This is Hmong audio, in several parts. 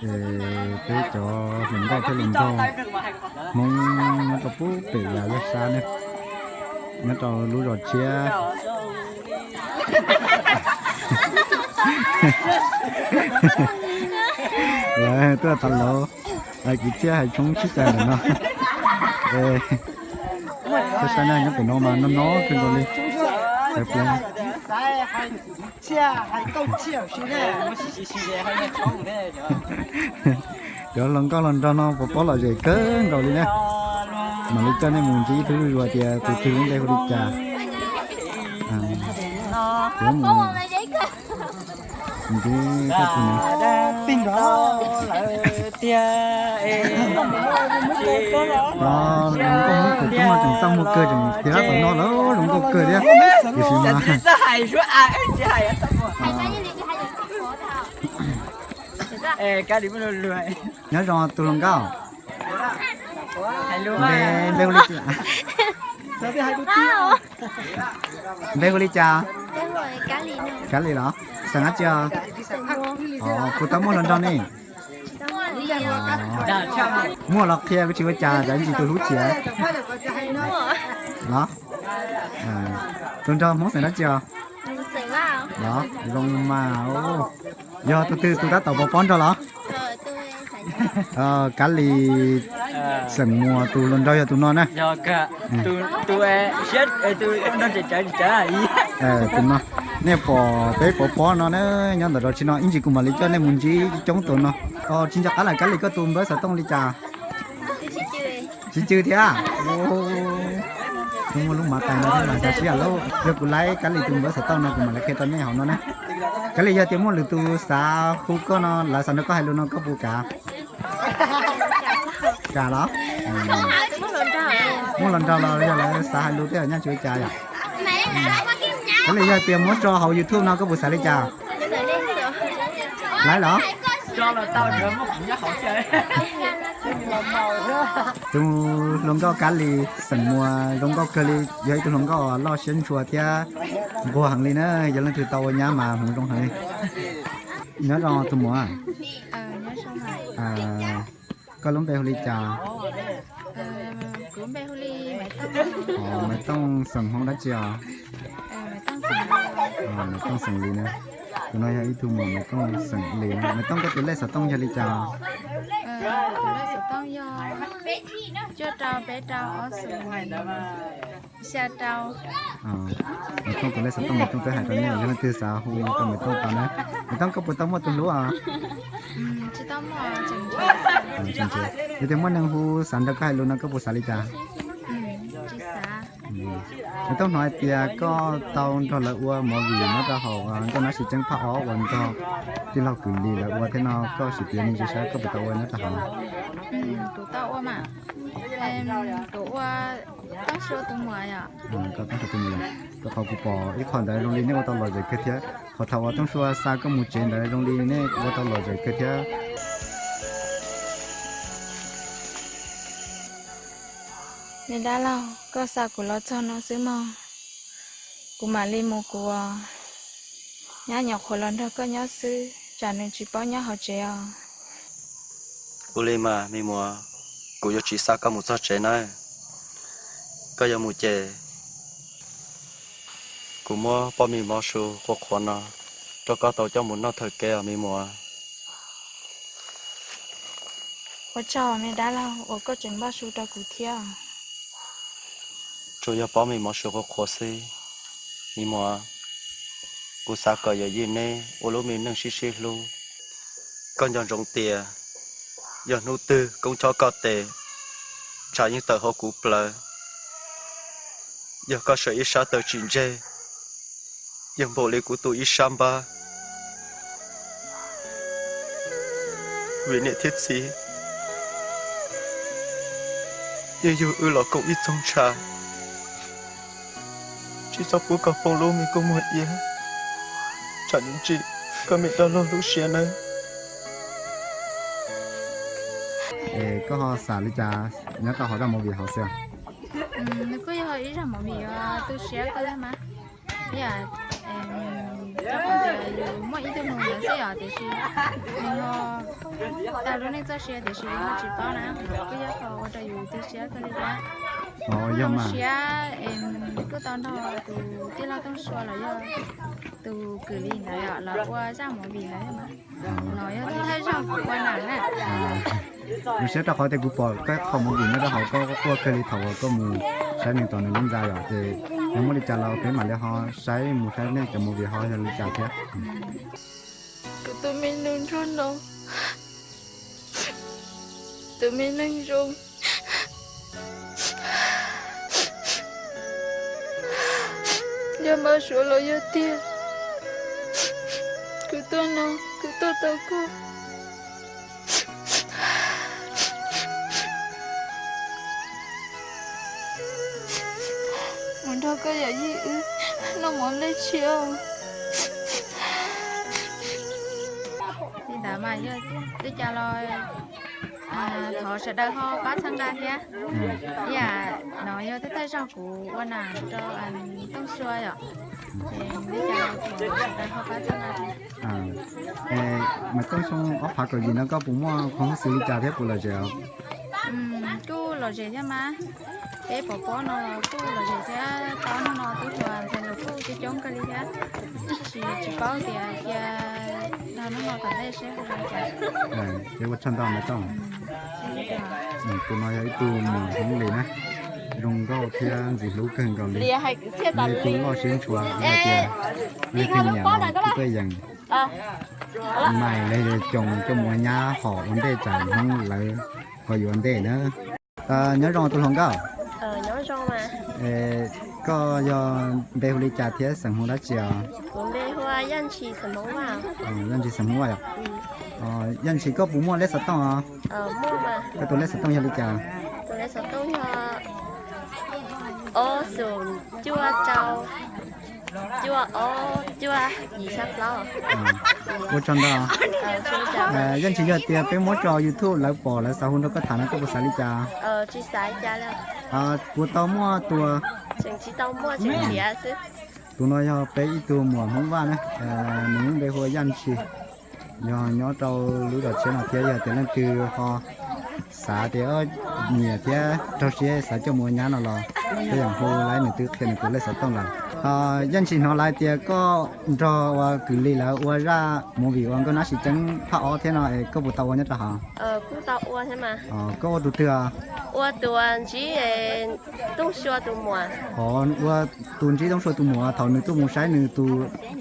Ces peb cov hluas nkauj thiab hluas nraug Hmoob nyob rau pub pem yav yaj sab ne, nyob rau lub zos tshiab. Lawv tuaj tau lauv, kwv txhiaj hais tshoob sib cais ntawm no. Saib saib na, nyob pem no mas no no kawg nkaus li. Cov hluas nkauj hluas nraug no puas paub lom zem kawg nkaus li na. Mam li coj nej mus ntsib ib tug zuj zus tias tus twg lub npe hu li cas. Yuav mus ntsib koj tus no. Hluas nkauj Hmoob tus tub mas tseem txaj muag kawg, tseem tiav tab tom no lawm zoo nkauj kawg thiab. Tiam sis mas nyob zoo tus hluas nkauj, npe hu li, npe hu li cas? Kab Lis los? Xeem dab tsi os? Puas tau muaj hluas nraug ne? Muaj los qhia, kuv tsis ua cas, tab sis tus hlub txiav. Los, tus nraug Hmoob xeem dab tsi os? Los zoo mas. Yog tus twg tus tab tom pov pob nrog los? Kab Lis xeem Muas, tus hluas nraug yog tus no na. Tus no, nej pom peb pov pob no na, nyob ntawm zos tshiab no, ib ntsis kuv mam li coj nej mus ntsib coob tus no. Tsis nco qab lawm, Kab Lis koj tus npawb xov tooj li cas? Tsis cw thiab. Muaj lub mav tais no thiab mas, tab sis yog kuv laib Kab Lis tus npawb xov tooj no kuv mam li qhia rau nej hauv no na. Kab Lis, yog tias muaj lwm tus xav hu koj no, lawv xav nrog koj hais lus no koj puas kam? Kam los? Muaj hluas nraug los yog lawv xav hais lus thiab, nyaj tsis ua cas yom. Kab Lis, yog tias muab tso hauv YouTube no koj puas xav li cas? Laib los? Tus hluas nkauj Kab Lis xeem Muas zoo nkauj kawg li, yog ib tug hluas nkauj loj siab ntshua thiab nquag heev li na, yog leej twg tau ua nyab mas hmoov zoo heev li. Nyob zoo tus muam. Koj lub npe hu li cas? Maiv Tooj xeem Hmoob dab tsi os? Maiv Tooj xeem Lis na. Tus no yog ib tug muam Maiv Tooj xeem Lis na. Maiv Tooj, koj tus lej xov tooj yog li cas? Maiv Tooj tus lej xov tooj Maiv Tooj twb hais rau nej, yog leej twg xav hu rau Maiv Tooj tau na. Maiv Tooj, koj puas tau muaj tus hlub os? Yog tias muaj neeg hu xav nrog koj hais lus no koj puas xav li cas? Maiv Tooj, hnov hais tias koj tau nrog lawv ua movie nyob rau hauv Nkauj Nab Sim Ceeb phab ob uas nrog tij laug Kwm Lis lawv ua thiab no, koj sim piav me ntsis saib koj puas tau ua nyob rau hauv? Kuv tau ua mas. Kuv ua Tooj Sua tus muam yom. Koj Tooj Sua tus muam, rau qhov kuv pom ib qho ntawd zoo li nej ua tau lom zem kawg thiab. Qhov thaum uas Tooj Sua xa koj mus tsev ntawd zoo li nej ua tau lom zem kawg thiab. Me dab laug, koj xa kuv los txog no xwb mog. Kuv mam li mus kuv nyab nyuam qhuav los nrog koj nyob xwb, tsam nws tsis paub nyob hauv tsev os. Ua li mas me muam, kuv yuav tsis xa koj mus txog tsev nawb. Koj yuav mus ces kuv muab pob mis mov su qhuav qhuav no rau koj tau coj mus noj thawm kev os me muam. Ua tsaug me dab laug uas koj tseem npaj su rau kuv thiab. Tsuas yog pob mis mov su qhuav qhuav xwb me muam. Kuv xav kom yawm yij neb ua lub me neej sib sib hlub. Koj nco ntsoov tias yog hnub twg koob chob koj tes, ntshav yeej tawm hauv kuv plawv. Yog koj sawv ib sab taw tsis ntseg, yeej npaum li kuv tu ib sab npab. Vim niam thiab txiv yeej yug wb los koom ib txoog ntshav. Tsis txhob pub kom poob lub me kua muag iab, tsam nws ntsim koj me dab laug lub siab nawb. Es koj ho xav li cas nyob rau hauv zaj movie hauv xwb? Nws kuj yog ib zaj movie uas tu siab kawg thiab mas. Ib yam Rau qhov tias yus muaj ib tug nus ntawd xwb yom, tiam sis nws ho tag lub neej txoj sia tiam sis yus ho tsis paub na, kuj yog qhov ua rau yus tu siab kawg li thiab. Peb zoo siab es kuj tau nrog tus tij laug Tooj Sua los yog tus kwv Lis ntawd los ua zaj movie ntawd mas, los yog thawj zaug kuv ua nam na. Zoo siab rau qhov tias kuv pom koj qhov movie nyob rau hauv koj quaj kawg li thaum uas koj mus saib nws tom nws lub ntxa yom, ces yog muaj li cas los peb mam li ho saib mus saib nej cov movie ho yog li cas thiab. Kuv tus me nus nrog no, tus me neeg zoo, yog npau suav los yog tiag, kuv tuaj no kuv tuaj tau koj. Mus nrog koj yawm yij wb noj mov nplej tshiab. Li ntawd mas yog li cas los thov sawv daws ho pab txhawb nqa thiab. Ib yam no yog thawj thawj zaug kuv ua nam rau Tooj Sua yom, ces li cas los thov sawv daws ho pab txhawb nqa thiab. Mas Tooj Sua, ob phav kaum yim no koj puas muaj qhov xwm li cas thiab puas lom zem os? Kuj lom zem thiab mas, peb pov pob no los kuj lom zem thiab, tau hnub no tub hluas ntxhais hluas kuj coob coob kawg li thiab, tsis tsis paub tias cia hnub no tom ntej seb zoo li cas. Ces ua tsaug ntau na Tooj. Tus no yog ib tug muam Hmoob Lis na, zoo nkauj thiab ntxim hlub kawg nkaus li. Yog ib tug loj siab ntshua, yog tias leej twg nyiam los kuj tuaj yeem. Mas lawv yuav coj mus ua nyab hom ua ntej tsam Hmoob lawv ho yuav ua ntej na. Nyob zoo tus hluas nkauj. Koj yog npe hu li cas thiab xeem Hmoob dab tsi os? Yaj Ntshis xeem Hmoob Vaj yom. Yaj Ntshis koj puas muaj lej xov tooj os? Koj tus lej xov tooj yog li cas? Ua tsaug ntau. Yaj Ntshis, yog tias peb muab tso YouTube lawv pom lawv xav hu nrog koj tham no koj puas xav li cas? Puas tau muaj tus? Tus no yog peb ib tug muam Hmoob Vaj na, nws lub npe hu ua Yaj Ntshis. Yog nyob rau lub zos tshiab no thiab yog tias leej twg ho xav tias nyiam thiab raug siab xav coj mus ua nyab no los koj yeem hu lawv, nws twb qhia nws tus lej xov tooj lawm. Yaj Ntshis, hnov lawv tias koj nrog ua kwv Lis lawv ua zaj movie ua Nkauj Nab Sis Ceeb phaj ob thiab no es koj puas tau ua nyob rau hauv? Koj ua tus twg? Ua tus ntsib Tooj Sua tus muam. Ua tus ntsib Tooj Sua tus muam thaum nws tuaj mus saib nws tus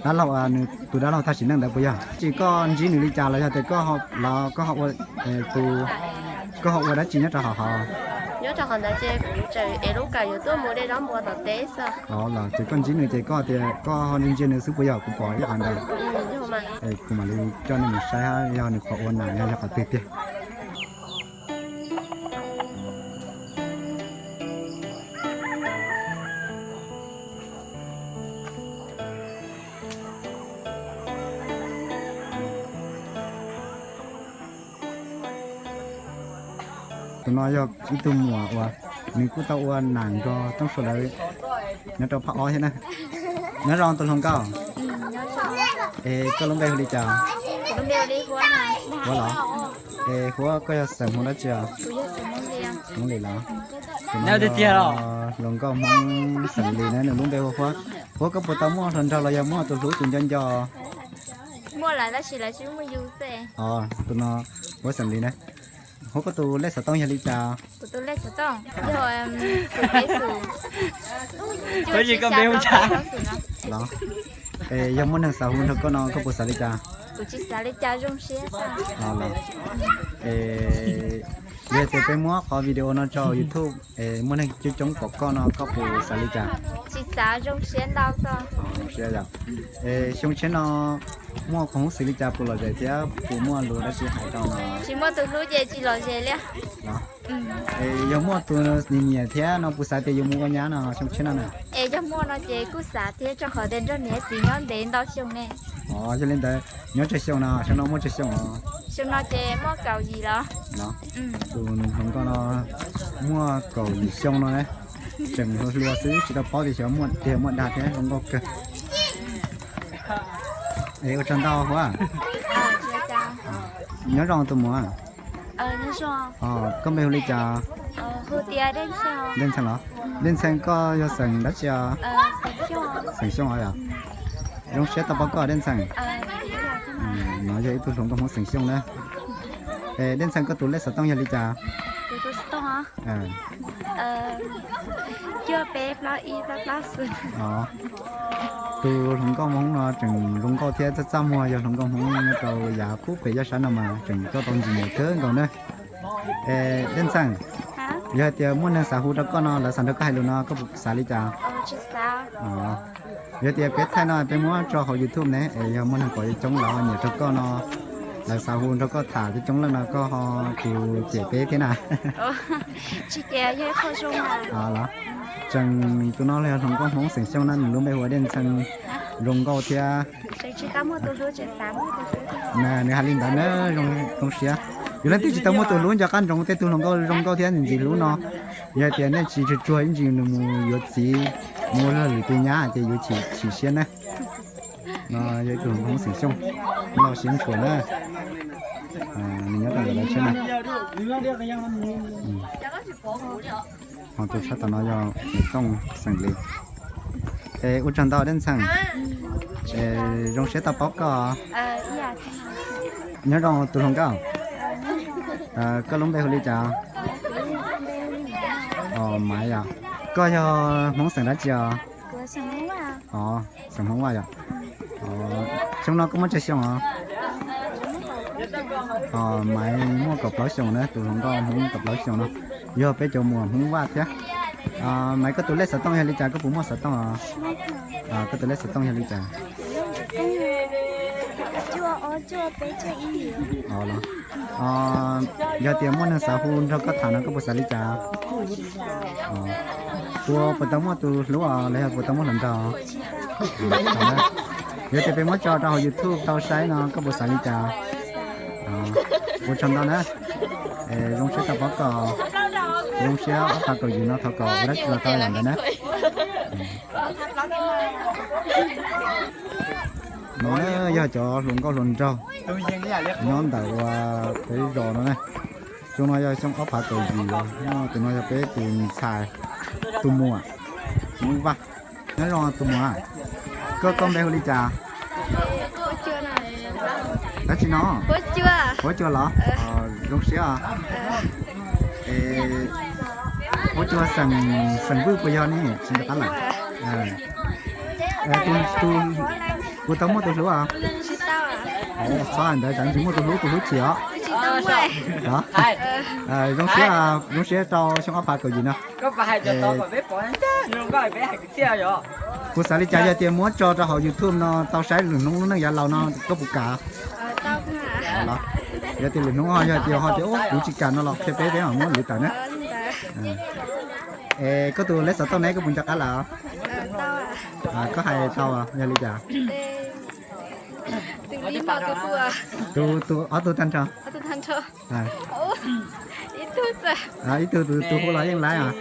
dab laug, nws tus dab laug thaj sim neej ntawd puas yog? Tsis, koj ntsib nws li cas los yog tias koj ho ua, koj ho ua dab tsi nyob rau hauv hov? Nyob rau hov ntawd ces kuv tseem ev lub kawm yuav tuaj mus de zaub npua tom teb xwb. Los ces koj ntsib nws ces koj tias koj ho ntsia ntsia nws xwb puas yog? Kuv pom ib qhov ntawd. Kuv mam li coj nej mus saib yog nws qhov ua nam yog qhov twg tiag. Tus no yog ib tug muam uas nws kuj tau ua nam nrog Tooj Sua lawv nyob rau phaj ob thiab na. Nyob zoo tus hluas nkauj. Es koj lub npe hu li cas? Huab los? Es Huab, koj yog xeem Hmoob dab tsi os? Hmoob Lis los? Hluas nkauj Hmoob xeem Lis na, nws lub npe hu ua Huab. Huab, koj puas tau muaj hluas nraug los yog muaj tus hlub tus nco nco? Muaj lawm tab sis lawv tsis muaj yus xwb. Tus no Huab xeem Lis na. Huab, koj tus lej xov tooj yog li cas? Los, es yog muaj neeg xav hu nrog koj no koj puas xav li cas? Es yog tias peb muab qhov video no tso YouTube es muaj neeg coob coob pom koj no koj puas xav li cas? Tsis xav, zoo siab ntau xwb. Es xyoo tshiab no muaj qhov huv xim li cas puas lom zem thiab puas muaj lus dab tsi hais rau no? Tsis muaj tus hlub ces tsis lom zem li. Es yog muaj tus nyiam nyiam thiab no puas xav tias yuav mus ua nyab no xyoo tshiab no na? Es yog muaj no ces kuj xav thiab rau qhov tias nrog niam txiv nyob ntev ntau xyoo ne. Yog li ntawd nyob tsawg xyoo no, xyoo no muaj tsawg xyoo os? Xyoo no ces muaj kaum yim los. Tus hluas nkauj no muaj kaum yim xyoo no na, tseem hluas hluas xwb tsis tau paub tias xyov muaj tiag muaj dag thiab, hluas nkauj kawg. Es ua tsaug ntau Huab. Nyob zoo tus muam. Koj npe hu li cas? Dej Ntxhee los? Dej Ntxhee, koj yog xeem dab tsi os? Xeem Xyooj os yom. Zoo siab tau pom koj Dej Ntxhee. No yog ib tug hluas nkauj Hmoob xeem Xyooj na. Es Dej Ntxhee, koj tus lej xov tooj yog li cas? Tus hluas nkauj Hmoob no tseem zoo nkauj thiab txaj txaj muag, yog hluas nkauj Hmoob nyob rau yav qub pem Yaj Sab no mas tseem coj tau ntsis nyiam kawg nkaus na. Es Dej Ntxhee, yog hais tias muaj neeg xav hu rau koj no, lawv xav nrog koj hais lus no, koj puas xav li cas? Yog tias peb thaij no peb muab tso hauv YouTube ne, es yog muaj neeg pom coob coob los nyiam rau koj no, lawv xav hu nrog koj tham coob coob leej no, koj ho puas cem peb thiab na? Los, tseem tus no los yog hluas nkauj Hmoob xeem Xyooj na, nws lub npe hu ua Dej Ntxhee, zoo nkauj thiab. Nws hais li ntawd na, zoo siab. Yog leej twg tsis tau muaj tus hlub nco qab ntsoov tej tug hluas nkauj zoo nkauj thiab ntxim hlub no, yog hais tias nej tsis tsuag tsuag ib ntsis nws mus yuav txiv, mus ua luag lwm tus nyab ces yuav chim siab na. No yog ib tug hluas nkauj Hmoob xeem Xyooj, loj siab ntshua na. Nws nyob rau ntawm lawv tsheb na. Ho tus tshaj tom no yog Tooj xeem Lis. Es ua tsaug ntau Dej Ntxhee. Es zoo siab tau pom koj. Nyob zoo tus hluas nkauj. Koj lub npe hu li cas? Maiv yom. Koj yog Hmoob xeem dab tsi os? Xeem Hmoob Vaj yom. Xyoo no koj muaj tsawg xyoo os? Maiv muaj kaum plaub xyoo na, tus hluas nkauj Hmoob kaum plaub xyoo no, yog peb cov muam Hmoob Vaj thiab. Maiv, koj tus lej xov tooj yog li cas, koj puas muaj xov tooj os? Koj tus lej xov tooj yog li cas? Yog tias muaj neeg xav hu nrog koj tham no koj puas xav li cas? Tus puas tau muaj tus hlub os los yog puas tau muaj hluas nraug? Yog tias peb muab tso rau hauv YouTube tau saib no koj puas xav li cas? Ua tsaug ntau na. Zoo siab tau pom koj. Zoo siab ob phav kaum yim no thov kom ua dab tsi los tau yam ntawd na. No yog cov hluas nkauj hluas nraug nyob ntawm ua peb zos no na. Xyoo no yog xyoo ob phav kaum yim, tus no yog peb tus ntxhais, tus muam Hmoob Vaj. Nyob zoo tus muam, koj koj npe hu li cas? Dab tsi no? Huab Cua los? Zoo siab. Huab Cua xeem Vwj puas yog ne? Tsis nco qab lawm. Puas tau muaj tus hlub os? Txhob hais ntawd, tsam ntsis muaj tus hlub, tus hlub chim os. Zoo siab, zoo siab rau xyoo ob phav kaum yim no. Puas xav li cas yog tias muab tso rau hauv YouTube no tau saib lwm hnub lub neej yav laus no koj puas kam? Yog tias lwm hnub ho yog tias ho tias kuv tsis kam no los qhia peb peb mam muab lwv tawm na. Es koj tus lej xov tooj ne koj puas nco qab lawm? Koj hais tau yog li cas? Tus ob tug tag nrho. Ib tug tus hu los yeej laib os.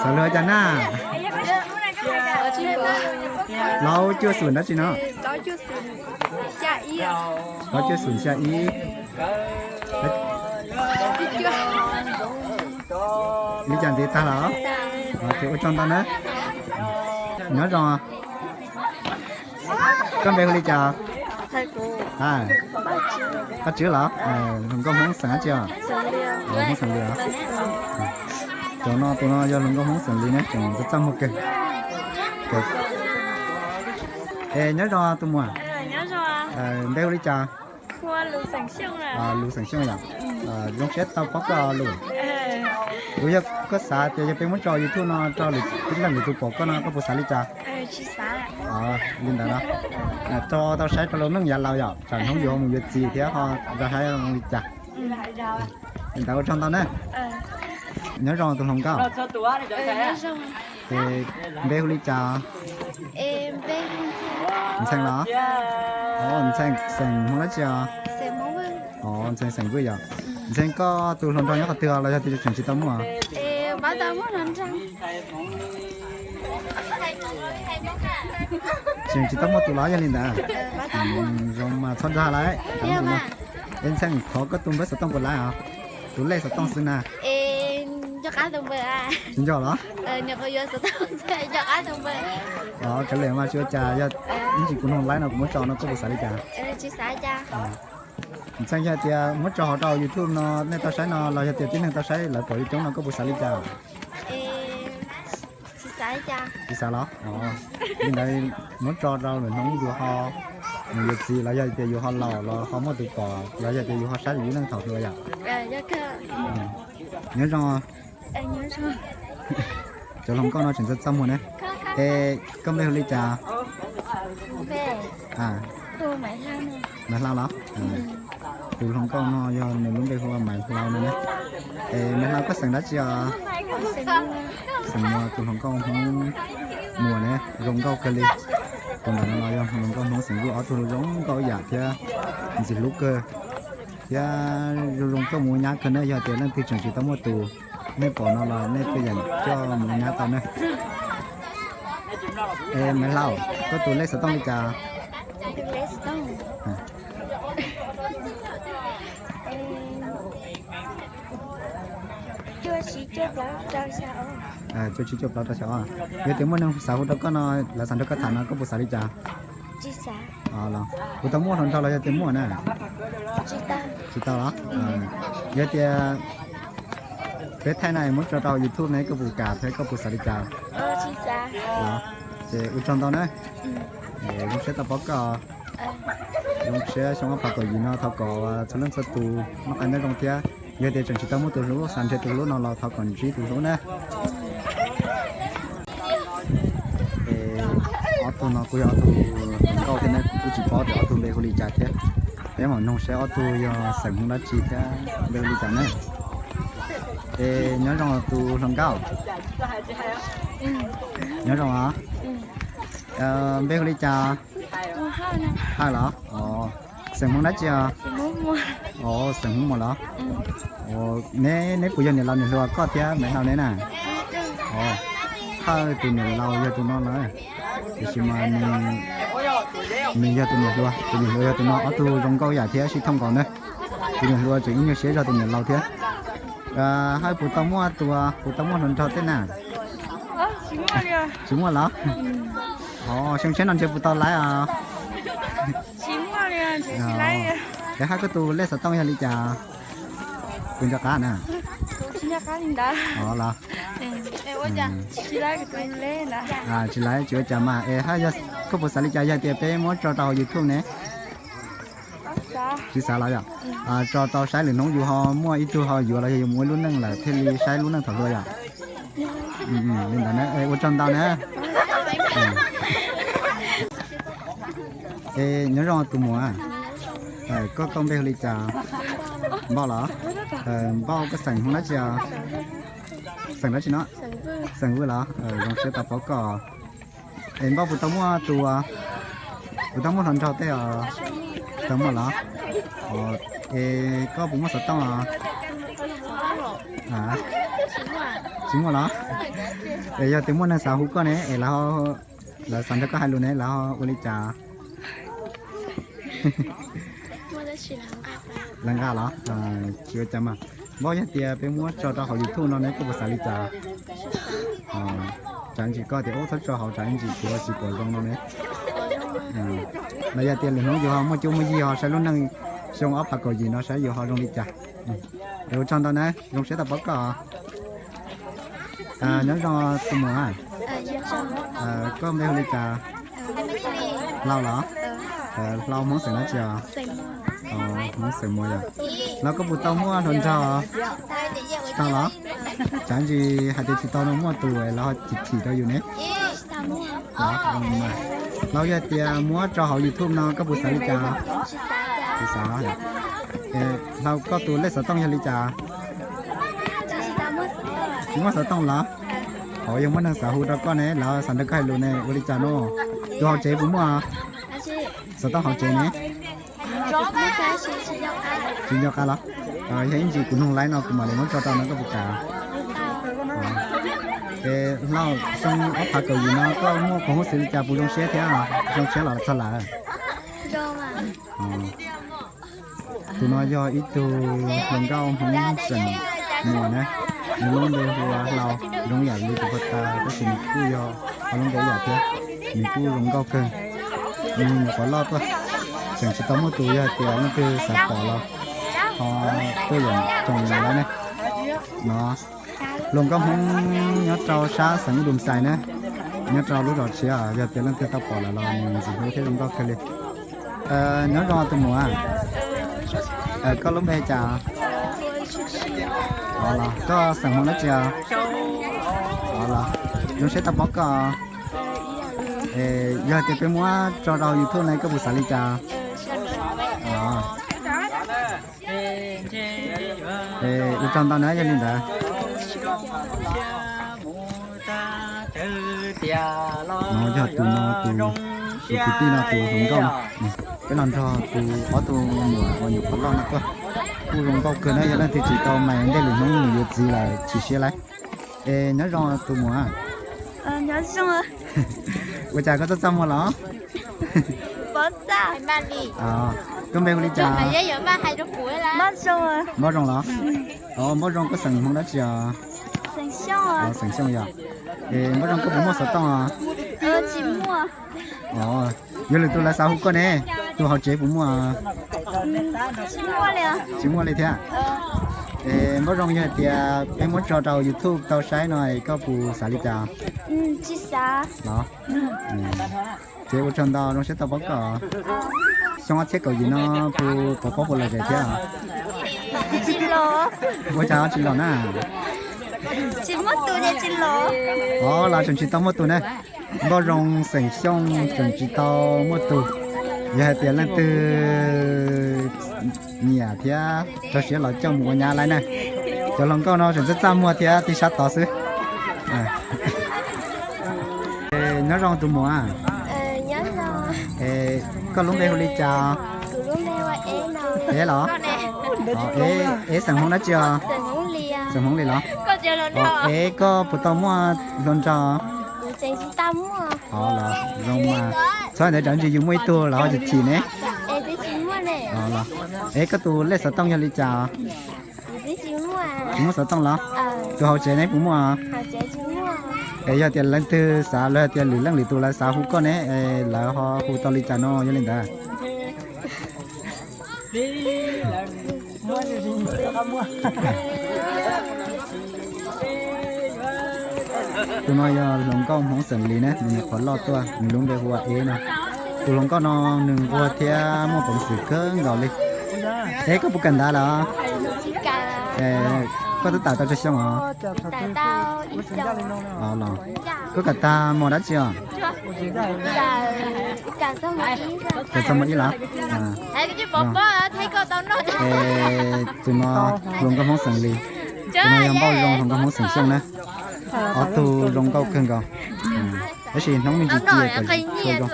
Xav luag cas na? Plaub cuaj xum dab tsi no? Plaub cuaj xum xya ib. Li cas ntxiv tag los? Ces ua tsaug ntau na. Nyob zoo. Koj npe hu li cas? Paj Tswb los? Hluas nkauj Hmoob xeem dab tsi os? Hmoob xeem Lis os. Cov no tus no yog hluas nkauj Hmoob xeem Lis ne, tseem txaj muag kawg. Es nyob zoo tus muam. Npe hu li cas? Lus xeem Xyooj yom. Zoo siab tau pom koj Lus. Kuv yog koj xav tias yog peb muab tso YouTube no rau lwm tus pom koj no koj puas xav li cas? Li ntawd no, rau tau saib rau lub neej yav laus yom, tsam hnub yuav mus yuav txiv thiab ho rau saib li cas. Li ntawd ua tsaug ntau na. Nyob zoo tus hluas nkauj. Ces npe hu li cas? Ntxhee los? Ntxhee xeem Hmoob dab tsi os? Ntxhee xeem Vwj yom. Ntxhee, koj tus hluas nraug nyob qhov twg los yog tias tseem tsis tau muaj? Tseem tsis tau muaj tus los yog li ntawd. Zoo mas txhob dag lawm. Es Ntxhee, thov koj tus npawb xov tooj puas laib os? Tus lej xov tooj xwb na. Tsis nco los? Kav liam mas tsis ua cas, yog ib ntsis kuv nug laib no kuv muab tso no koj puas xav li cas? Ntxhee, yog tias muab tso hauv rau YouTube no nej tau saib no los yog tias tib neeg tau saib lawv pom coob coob no koj puas xav li cas? Tsis xav los? Li ntawd muab tso rau lwm hnub yus ho mus yuav txiv los yog tias yus ho laus los ho muaj tus pom los yog tias yus ho saib lwm yus neej thaum hluas yom. Nyob zoo. Cov hluas nkauj no tseem txaj txaj muag ne. Es koj npe hu li cas? Maiv Hlau los? Tus hluas nkauj no yog nws lub npe hu ua Maiv Hlau no ne. Es Maiv Hlau koj xeem dab tsi os? Xeem Muas, tus hluas nkauj Hmoob Muas ne zoo nkauj kawg li. Tus ntawm no los yog hluas nkauj Hmoob xeem Vwj, ob tug zoo nkauj yam thiab ntxim hlub kawg. Thiab zoo zoo coj mus ua nyab kawg ne, yog tias leej twg tseem tsis tau muaj tus, nej pom no los nej thiaj yeem coj mus ua nyab tau ne. Es Maiv Hlau, koj tus lej xov tooj li cas? Cuaj tsib cuaj plaub rau xya ob. Yog tias muaj neeg xav hu rau koj no, lawv xav nrog koj tham no koj puas xav li cas? Puas tau muaj hluas nraug los yog tias muaj na? Tsis tau los? Yog tias peb thaij no es muab tso rau YouTube ne koj puas kam thiab koj puas xav li cas? Los, ces ua tsaug ntau na. Zoo siab tau paub koj. Zoo siab xyoo ob phav kaum yim no thov kom txhua leej txhua tus noj qab nyob zoo thiab. Yog tias tseem tsis tau muaj tus hlub, xav nrhiav tus hlub no los thov kom ntsib tus hlub na. Es ob tug no kuj yog ob tug hluas nkauj thiab ne, kuv kuj tsis paub tias ob tug npe hu li cas thiab. Peb mam nug saib ob tug yog xeem Hmoob dab tsi thiab npe hu li cas na. Es nyob zoo tus hluas nkauj. Nyob zoo os. Npe hu li cas? Hawj los? Xeem Hmoob dab tsi os? Xeem Hmoob Muas los? Neb, neb puas yog niam laus niam hluas koj thiab Maiv Hlau neb na? Hawj tus niam laus yog tus no na, tiam sis mas nws yog tus niam hluas, tus niam hluas yog tus no, ob tug zoo nkauj yam thiab sib thooj nkaus na. Tus niam hluas tseem ib nyuag siab zog tus niam laus thiab. Hawj puas tau muaj tus, puas tau muaj hluas nraug tej na? Tsis muaj los? Xyoo tshiab no ntshe puas tau laib os? Es Hawj koj tus lej xov tooj yog li cas? Puas nco qab na? Los? Tsis laib tsis ua cas mas. Es Hawj, koj puas xav li cas yog tias peb muab tso rau hauv YouTube ne? Tsis xav los yom? Tso tau saib lwm hnub yus ho muaj ib tug ho yuav los yog yus mus ua lub neej lawm thiaj li saib lub neej thaum hluas yom? Li ntawd na, ua tsaug ntau na. Es nyob zoo tus muam, koj, koj npe hu li cas? Npauj los? Npauj koj xeem Hmoob dab tsi os? Xeem dab tsi no? Xeem Vwj los? Zoo siab tau paub koj. Es Npauj puas tau muaj tus, puas tau muaj hluas nraug tej os? Tau muaj los? Es koj puas muaj xov tooj os? Tsis muaj los? Es yog tias muaj neeg xav hu koj ne es lawv, lawv xav nrog koj hais lus ne lawv ho ua li cas? Lawv nqa los? Tsis ua cas mas. Npauj, yog tias peb muab tso rau hauv YouTube no ne koj puas xav li cas? Tsam ntsis koj tias ub txhob tso hauv tsam ib ntsis kuv tsis pom zoo no ne. Los yog tias lwm hnub yus ho muaj cuab muaj yig ho saib lub neej xyoo ob phav kaum yim no saib yus ho zoo li cas. Es ua tsaug ntau na, zoo siab tau paub koj. Nyob zoo tus muam, koj npe hu li cas? Hlau los? Hlau Hmoob xeem dab tsi os? Hmoob xeem Muas yom. Hlau koj puas tau muaj hluas nraug? Tsis tau los? Tsam ntsis hais tias tsis tau no muaj tus lawv ho chim chim rau yus ne. Hlau, yog tias muab tso hauv YouTube no koj puas xav li cas? Tsis xav. Hlau koj tus lej xov tooj yog li cas? Tsis muaj xov tooj los? Hauv yog muaj neeg xav hu rau koj ne lawv xav nrog koj hais lus ne ua li cas no? Tus hauv tsev puas muaj? Xov tooj hauv tsev ne? Tsis nco qab los? Yog ib ntsis kuv nug laib no kuv mam li muab tso rau no koj puas kam? Hlau, xyoo ob phav kaum yim no koj muaj qhov hauj lwm li cas puas zoo siab thiab? Zoo siab los txog lawm. Tus no yog ib tug hluas nkauj Hmoob xeem Muas na, nws lub npe hu ua Hlau, zoo yam li tus puag ta tab sis nws kuj yog ua lub npe ib yam thiab, nws kuj zoo nkauj kawg. Nws nyuam qhuav loj tuaj, tseem tsis tau muaj tus, yog hais tias leej twg xav pom los ho tuaj yeem tsoom nws lawm ne. No, hluas nkauj Hmoob nyob rau sab xeev Dum Xais na, nyob rau lub zos Tshiab, yog tias leej twg tau pom lawm los nws ntxim hlub thiab zoo nkauj kawg li. Nyob zoo tus muam, koj lub npe cas? Koj xeem Hmoob dab tsi os? Los zoo siab tau pom koj. Yog tias peb muab tso rau YouTube ne koj puas xav li cas? Ua tsaug ntau na yog li ntawd. No yog tus no tus, tus kwv tij no tus hluas nkauj no. Peb los nrog tus ob tug muam uas nyuam qhuav loj no tuaj. Kuj zoo nkauj kawg na, yog leej twg tsis tau mais ntej lwm hnub nws yuav txiv lawm chim siab lauj. Es nyob zoo tus muam. Ua cas koj txaj txaj muag los? Npoj Zoo. Koj npe hu li cas? Npoj Zoo los? Npoj Zoo, koj xeem Hmoob dab tsi os? Xeem Xyooj yog. Es Npoj Zoo, koj puas muaj xov tooj os? Yog lwm tus lawv xav hu koj ne, tus hauv tsev puas muaj? Tsis muaj li thiab. Es Npoj Zoo, yog hais tias peb muab tso rau YouTube tau saib no es koj puas xav li cas? Los, ces ua tsaug ntau, zoo siab tau pom koj. Xyoo ob txhiab kaum yim no puas pom pom puas lom zem thiab? Ua cas tsis los na? Os, los tseem tsis tau muaj tus na. Npoj Zoo xeem Xyooj tseem tsis tau muaj tus. Yog hais tias leej twg nyiam thiab rau siab los coj mus ua nyab lawm na. Cov hluas nkauj no tseem txaj txaj muag thiab tib sab tod xwb. Nyob zoo tus muam. Koj lub npe hu li cas? Ev los? Ev xeem Hmoob dab tsi os? Xeem Hmoob li los? Ev, koj puas tau muaj hluas nraug? Los zoo mas, txhob ntawd, ntsis yus muaj ib tug los ho chim chim ne. Ev, koj tus lej xov tooj yog li cas? Tsis muaj xov tooj los? Tus hauv tsev ne puas muaj? Es yog tias leej twg xav, los tias lwm leej lwm tus lawv xav hu koj ne, lawv ho hu tau li cas no yog li ntawd? Tus no yog hluas nkauj Hmoob xeem Lis na, nws nyuam qhuav loj tuaj, nws lub npe hu ua Ev no. Tus hluas nkauj no nws nquag thiab muaj peev xwm kawg nkaus li. Ev, koj puas kawm ntawv lawm? Koj twb tawm tau tsawg xyoo os? Los, koj kawm tag mos dab tsi os? Kawm txog mos ib los? Es tus no hluas nkauj Hmoob xeem Lis, tus no yog Npauj Zoo hluas nkauj Hmoob xeem Xyooj na. Ob tug zoo nkauj kawg nkaus, tab sis hnub me ntsis cia kom zoo.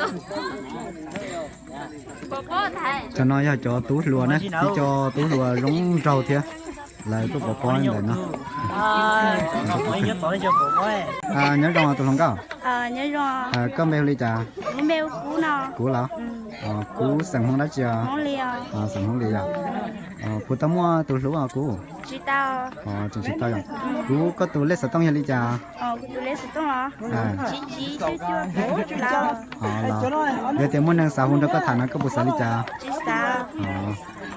Cov no yog cov tub hluas na, ib co tub hluas zoo nraug thiab. Lawv tuaj pov pob ntawm no. Nyob zoo tus hluas nkauj. Koj npe hu li cas? Kuv los? Kuv xeem Hmoob dab tsi os? Xeem Hmoob Lis yom. Puas tau muaj tus hlub os kuv? Tseem tsis tau yom. Kuv, koj tus lej xov tooj yog li cas? Yog tias muaj neeg xav hu nrog koj tham no koj puas xav li cas?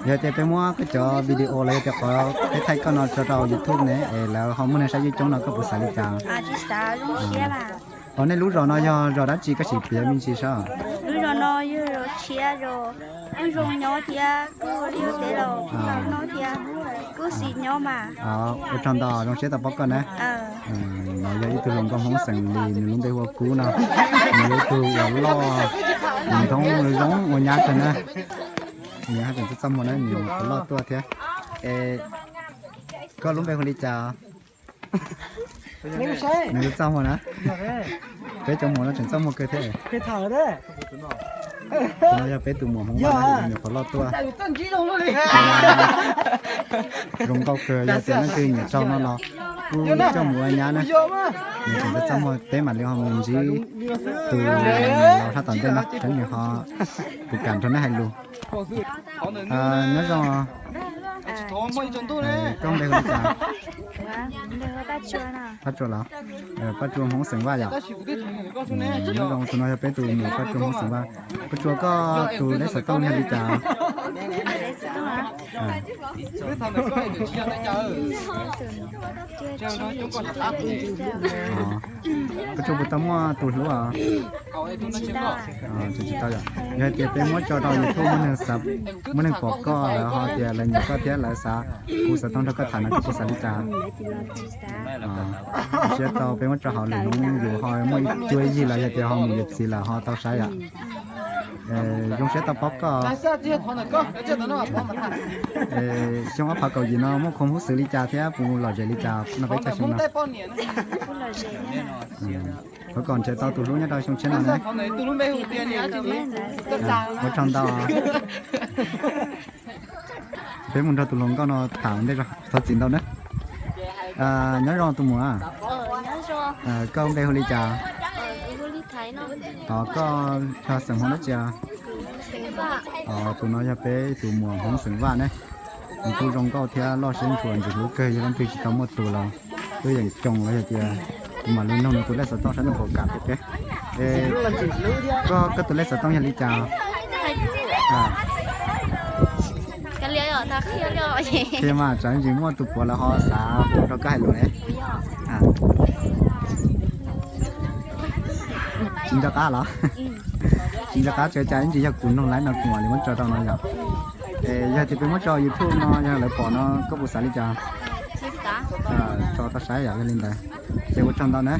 Yog tias peb muab koj cov video los yog tias qhov peb thaij koj no tso rau YouTube ne es lawv ho muaj neeg saib coob coob no koj puas xav li cas? Os, nej lub zos no yog zos dab tsi, koj sim piav me ntsis saib. Ua tsaug ntau, zoo siab tau pom koj na. No yog ib tug hluas nkauj Hmoob xeem Lis, nws lub npe hu ua Kub no. Nws yog ib tug uas loj, nws ntxhov zoo ua nyab kawg na. Nws haj tseem txaj txaj muag na, nws nyuam qhuav loj tuaj thiab. Es koj lub npe hu li cas? Nws txaj muag na. Peb cov muam no tseem txaj muag kawg thiab. Tus no yog peb tus muam Hmoob Vaj na, nyuam qhuav loj tuaj. Zoo nkauj kawg, yog tias leej twg nyiam raug no los kuj coj mus ua nyab na. Nws tseem txaj muag, peb mam li ho mus ntsib tus laus sab tom ntej no seb nws ho puas kam nrog neb hais lus. Nyob zoo. Koj npe hu li cas? Paj Tsua los? Paj Tsua Hmoob xeem Vaj yom? Nyob zoo, tus no yog peb tus muam Paj Tsua Hmoob xeem Vaj. Paj Tsua, koj tus lej xov tooj yog li cas? Paj Tsua puas tau muaj tus hlub os? Tsis tau yom. Yog hais tias peb muab tso rau YouTube, muaj neeg pom koj lawv ho tias lawv nyiam koj thiab lawv xav hu xov tooj nrog koj tham no koj puas xav li cas? Siab tau peb muab tso hauv lwm hmoob yus ho muaj ib cuab yig los yog tias ho mus yuav txiv lawm ho tau saib yom. Zoo siab tau paub koj. Xyoo ob phav kaum yim no muaj khuv hub xws li cas thiab puas lom zem li cas noj peb caug xyoo no? Thov kom nrhiav tau tus hlub nyob rau xyoo tshiab no na. Ua tsaug ntau. Peb mus nrog tus hluas nkauj no tham ua ntej, thov txim ntau na. Nyob zoo tus muam, koj npe hu li cas? Os, koj yog xeem Hmoob dab tsi? Os, tus no yog peb tus muam Hmoob xeem Vaj ne. Nws kuj zoo nkauj thiab loj siab ntshua, ntxim hlub kawg, yog leej twg tsis tau muaj tus los twb yeem coo los yog tias kuv mam li nug nws tus lej xov tooj saib nws puas kam thiab. Koj, koj tus lej xov tooj yog li cas? Qhia mas, tsam ntsis muaj tus puav lawv ho xav hu rau koj hais lus ne. Tsis nco qab los? Tsis nco qab, tsuas cas ib ntsis yog kuv nug laib no kuv mam li muab tso rau no yom. Es yog tias peb muab tso YouTube no yog lawv pom no koj puas xav li cas? Tso tau saib yom, yog li ntawd ces ua tsaug ntau na.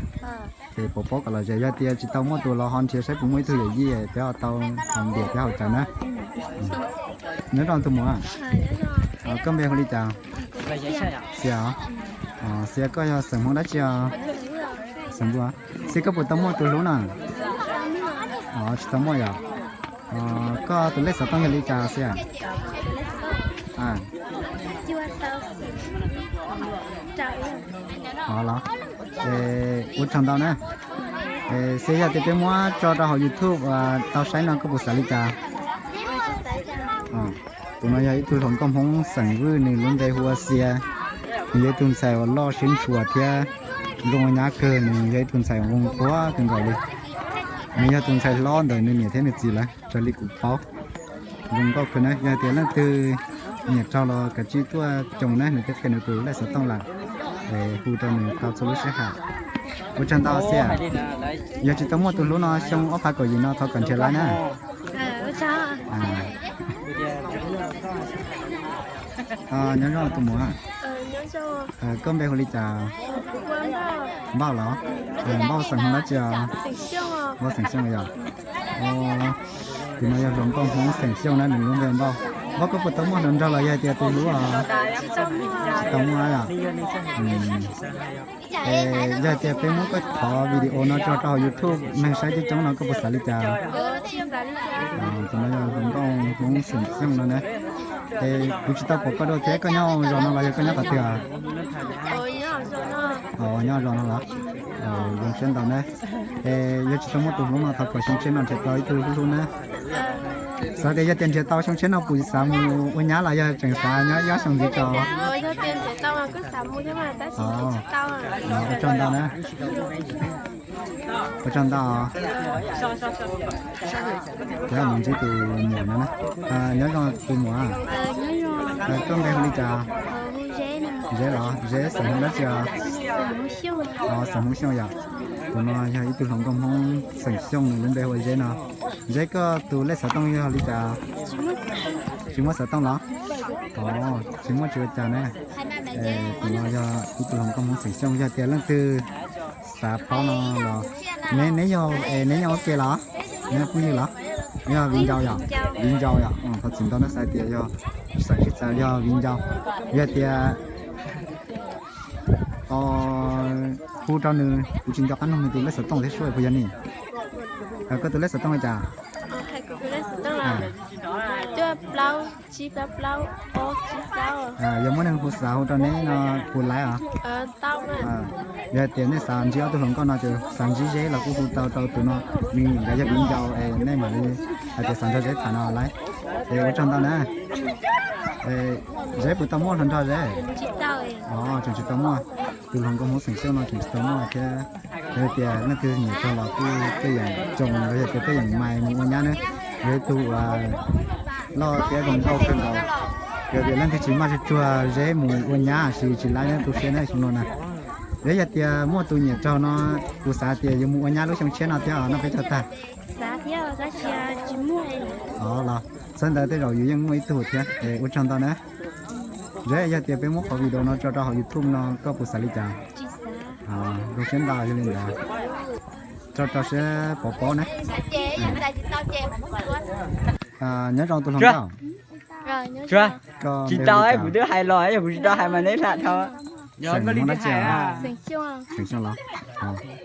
Ces pom paub kom lom zem, yog tias tsis tau muaj tus los ho nrhiav saib puas muaj ib tug yawm yij peb ho tau haus npias thiab haus cawv na. Nyob zoo tus muam, koj npe hu li cas? Xia os. Xia, koj yog xeem Hmoob dab tsi os? Xeem Npua. Xia, koj puas tau muaj tus hlub na? Tsis tau muaj yom. Koj tus lej xov tooj yog li cas Xia? Os los, ua tsaug ntau na. Xia, yog tias peb muab tso rau hauv YouTube tau saib no koj puas xav li cas? Tus no yog ib tug hluas nkauj Hmoob xeem Vwj, nws lub npe hu ua Xia. Nws yog ib tug ntxhais uas loj siab ntshua thiab zoo ua nyab kawg, nws yog ib tug ntxhais uas zoo nquag kawg nkaus li. Nws yog tus ntxhais hlob ntawm nws niam thiab nws txiv lawv raws li kuv paub. Zoo nkauj kawg na, yog tias leej twg nyiam raug los kav tsij tuaj coo na, nws twb qhia nws tus lej xov tooj lawm, es hu rau nws tau txhua lub sij hawm. Ua tsaug ntau Xia, yog tsis tau muaj tus hlub no xyoo ob phav kaum yim no thov kom nrhiav laib na. Nyob zoo tus muam, koj npe hu li cas? Npauj los? Npauj xeem Hmoob dab tsi os? Npauj xeem Xyooj yom. Tus no yog hluas nkauj Hmoob xeem Xyooj na, nws lub npe Npauj. Npauj, koj puas tau muaj hluas nraug los yog tias tus hlub os? Tsis tau muaj yom. Yog tias peb muab koj qhov video no tso rau hauv YouTube, neeg saib coob coob no koj puas xav li cas? Tus no yog hluas nkauj Hmoob xeem Xyooj no na. Es kuv tsis tau pom koj dua thiab, koj nyob zos no los yog koj nyob qhov twg? Nyob zos no los? Zoo siab ntau na. Es yog tsis tau muaj tus hlub no thov kom xyoo tshiab no nrhiav tau ib tug hlub hlub na. Xav tias yog tias nrhiav tau xyoo tshiab no puas xav mus ua nyab los yog tseem xav nyob ib ob xyoo ntxiv tso? Ua tsaug ntau na. Ua tsaug ntau. Ces mus ntsib tus muam no na. Nyob zoo tus muam, koj npe hu li cas? Zeb los? Zeb xeem Hmoob dab tsi os? Xeem Hmoob Xyooj yom. Tus no yog ib tug hluas nkauj Hmoob xeem Xyooj, nws lub npe hu ua Zeb no. Zeb, koj tus lej xov tooj yog li cas? Tsis muaj xov tooj los? Tsis muaj tsis ua cas na. Tus no yog ib tug hluas nkauj Hmoob xeem Xyooj, yog tias leej twg xav paub no los, neb, neb yog, neb nyob ua ke los? Neb yog phooj ywg los? Neb yog viv ncaus yom? Viv ncaus yom? Thov txim ntau na, xav tias yog xeem tsis txawv, yog viv ncaus. Yog tias hu rau nws, kuv tsis nco qab nug nws tus lej xov tooj thiab sub, puas yog ni? Koj tus lej xov tooj li cas? Tsib plaub plaub ob tsib plaub. Yog muaj neeg hu xav hu rau neb no puas laib os? Yog hais tias nej xav ntsib ob tug hluas nkauj no ces xav ntsib Zeb los kuj hu tau rau tus no, nws nkawd yog viv ncaus es nej mam li hais tias xav nrog Zeb tham no laib. Es ua tsaug ntau na. Zeb puas tau muaj hluas nraug Zeb? Tseem tsis tau muaj. Tus hluas nkauj Hmoob xeem Xyooj no tseem tsis tau muaj thiab. Yog tias leej twg nyiam txog los kuj tej yam tsoos los yog tias tej yam mais mus ua nyab na. Yog ib tug uas loj thiab zoo nkauj kawg nkaus. Yog tias leej twg tsis maj tsuag tsuag Zeb mus ua nyab sis tsis laib na tu siab na xyoo no na. Yog, yog tias muaj tus nyiam txog no, kuv xav tias yuav mus ua nyab lub xyoo tshiab no thiab os, noj peb caug tag. Los txhawb ntawd tej zaum yus yeej muaj ib tug thiab. Ua tsaug ntau na. Zeb, yog tias peb muab qhov video no tso rau hauv YouTube no koj puas xav li cas? Zoo siab ntau yog li ntawd. Tso rau siab pov pob na. Nyob zoo tus hluas nkauj. Tsis tau, kuv twb hais los, yog kuv tsis tau hais mas neb lam dhau. Xeem Hmoob dab tsi? Xeem Xyooj los?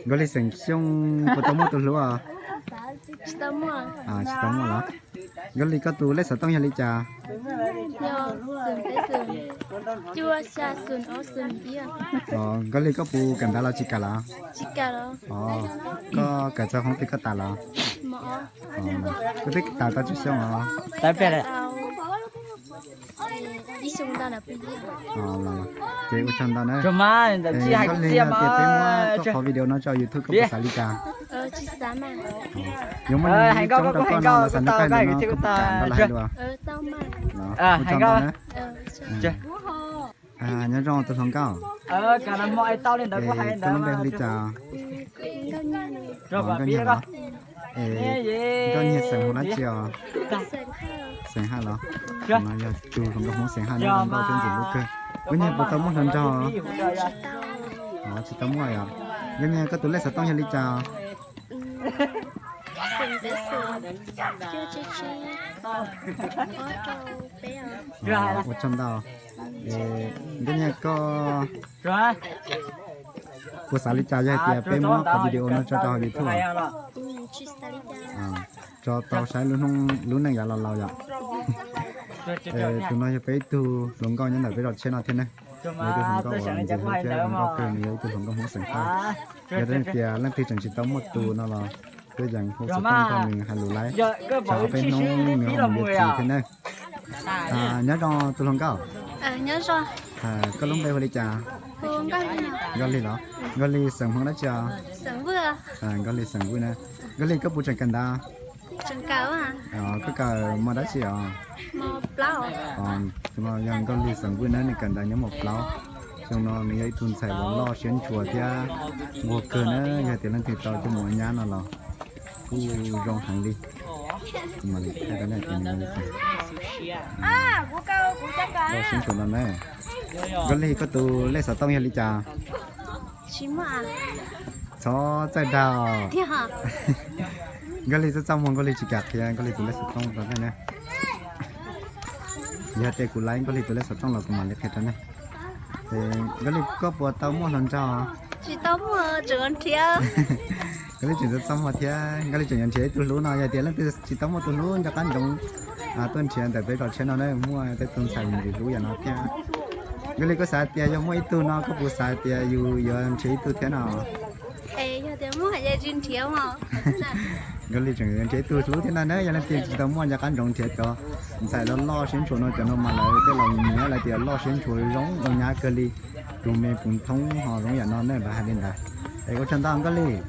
Nkauj Lis xeem Xyooj puas tau muaj tus hlub os? Tsis tau muaj los? Nkauj Lis koj tus lej xov tooj yog li cas? Nkauj Lis koj puas kawm ntawv los tsis kawm los? Koj kawm txog hoob twg koj tas los? Koj twb tas tau tsawg xyoo os? Ces ua tsaug ntau na. Nkauj Lis, yog tias peb muab koj qhov video no tso YouTube koj puas xav li cas? Yuav muaj neeg coob rau koj no los xav nrog koj hais lus no koj puas kam nrog lawv hais lus? Ua tsaug ntau na. Nyob zoo tus hluas nkauj. Koj lub npe hu li cas? Nkauj Nyiag los? Nkauj Nyiag xeem Hmoob dab tsi os? Xeem Haj los? No yog tus hluas nkauj Hmoob xeem Haj, nkauj peb ntxim hlub kawg. Nkauj Nyiag puas tau muaj hluas nraug? Tsis tau muaj yom. Nkauj Nyiag koj tus lej xov tooj yog li cas? Ua tsaug ntau. Nkauj Nyiag koj puas xav li cas yog hais tias peb muab qhov video no tso rau hauv YouTube? Tso tau saib lub neej yav laus laus yom. Tus no yog peb ib tug hluas nkauj nyob ntawm peb zos tshiab no thiab ne. Yog ib tug hluas nkauj uas ntxim hlub thiab zoo nkauj kawg, nws yog ib tug hluas nkauj Hmoob xeem Haj. Yog tias leej twg tseem tsis tau muaj tus no los tuaj yeem hu xov tooj nrog nws hais lus laib, tsam ob peb hnub nws ho mus yuav txiv thiab ne. Nyob zoo tus hluas nkauj. Koj lub npe hu li cas? Nkauj Lis los? Nkauj Lis xeem Hmoob dab tsi os? Nkauj Lis xeem Vwj na. Nkauj Lis koj puas tseem kawm ntawv? Koj kawm mos dab tsi os? Tus no yog Nkauj Lis xeem Vwj na, nws kawm ntawv nyob mos plaub. Xyoo no nws yog ib tug ntxhais uas loj siab ntshua thiab nquag kawg na, yog tias leej twg tau coj mus ua nyab no los kuj zoo heev li. Kuv mam li thaij rau nej tias nws zoo li cas. Loj siab ntshua no na. Nkauj Lis koj tus lej xov tooj yog li cas? Txhob txawj dag. Nkauj Lis txaj txaj muag, Nkauj Lis tsis kam qhia Nkauj Lis tus lej xov tooj rau nej na. Yog tias kuv laib Nkauj Lis tus lej xov tooj los kuv mam li qhia rau nej. Nkauj Lis koj puas tau muaj hluas nraug? Tsis tau muaj, tseem nrhiav. Nkauj Lis tseem txaj txaj muag thiab, Nkauj Lis tseem yuav nrhiav ib tug hlub no, yog tias leej twg tsis tau muaj tus hlub nco qab ntsoov tuaj nrhiav ntawm peb zos tshiab no na, muaj tej tug ntxhais mus nrhiav hlub yam no thiab. Nkauj Lis koj xav tias yog muaj ib tug no koj puas xav tias yus yuav nrhiav ib tug thiab no? Nkauj Lis tseem yuav nrhiav ib tug hlub thiab no na, yog leej twg tsis tau muaj nco qab ntsoov nrhiav cov ntxhais loj loj siab ntshua no, cov no mas lawv tej laus nyiam lawv tias loj siab ntshua zoo ua nyab kawg li, tus me puv nthoob ho zoo yam no ne, lawv hais li ntawd. Es ua tsaug ntau Nkauj Lis.